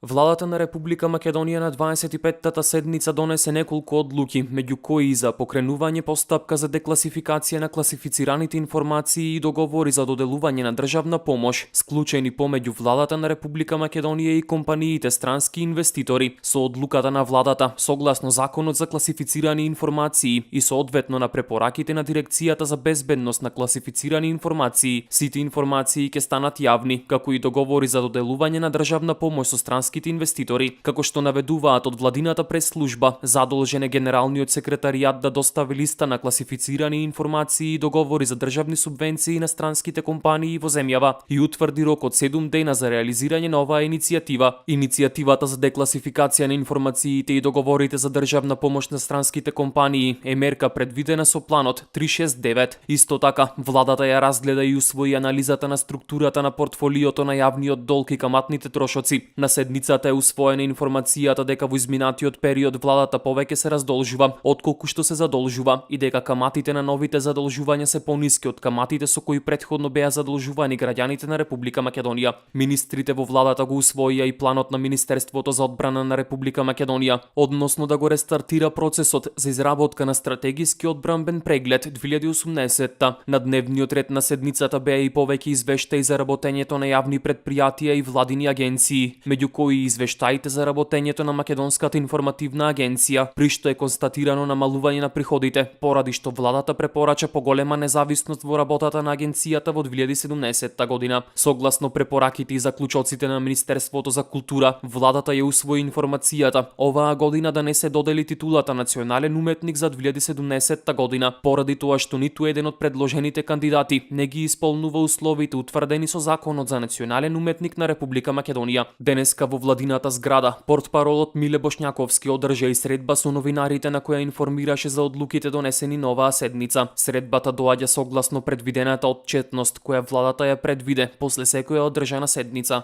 Владата на Република Македонија на 25-тата седница донесе неколку одлуки, меѓу кои за покренување постапка за декласификација на класифицираните информации и договори за доделување на државна помош, склучени помеѓу Владата на Република Македонија и компаниите странски инвеститори. Со одлуката на владата, согласно Законот за класифицирани информации и соодветно на препораките на Дирекцијата за безбедност на класифицирани информации, сите информации ќе станат јавни, како и договори за доделување на државна помош со странските инвеститори, како што наведуваат од владината прес-служба, задолжен е генералниот секретаријат да достави листа на класифицирани информации и договори за државни субвенции на странските компании во земјава и утврди рок од 7 дена за реализирање на оваа иницијатива. Иницијативата за декласификација на информациите и договорите за државна помош на странските компании е мерка предвидена со планот 369. Исто така, владата ја разгледа и усвои анализата на структурата на портфолиото на јавниот долг и каматните трошоци. На седницата е усвоена информацијата дека во изминатиот период владата повеќе се раздолжува отколку што се задолжува и дека каматите на новите задолжувања се пониски од каматите со кои претходно беа задолжувани граѓаните на Република Македонија. Министрите во владата го усвоија и планот на Министерството за одбрана на Република Македонија, односно да го рестартира процесот за изработка на стратегиски одбранбен преглед 2018. На дневниот ред на седницата беа и повеќе извештаи за работењето на јавни претпријатија и владини агенции, меѓу кои и извештаите за работењето на Македонската информативна агенција, при што е констатирано намалување на приходите, поради што владата препорача поголема независност во работата на агенцијата во 2017 година. Согласно препораките и заклучоците на Министерството за култура, владата ја усвои информацијата оваа година да не се додели титулата национален уметник за 2017 година, поради тоа што ниту еден од предложените кандидати не ги исполнува условите утврдени со Законот за национален уметник на Република Македонија. Денеска во владината зграда, портпаролот Миле Бошњаковски одржа и средба со новинарите на која информираше за одлуките донесени на оваа седница. Средбата доаѓа согласно предвидената отчетност која владата ја предвиде после секоја одржана седница.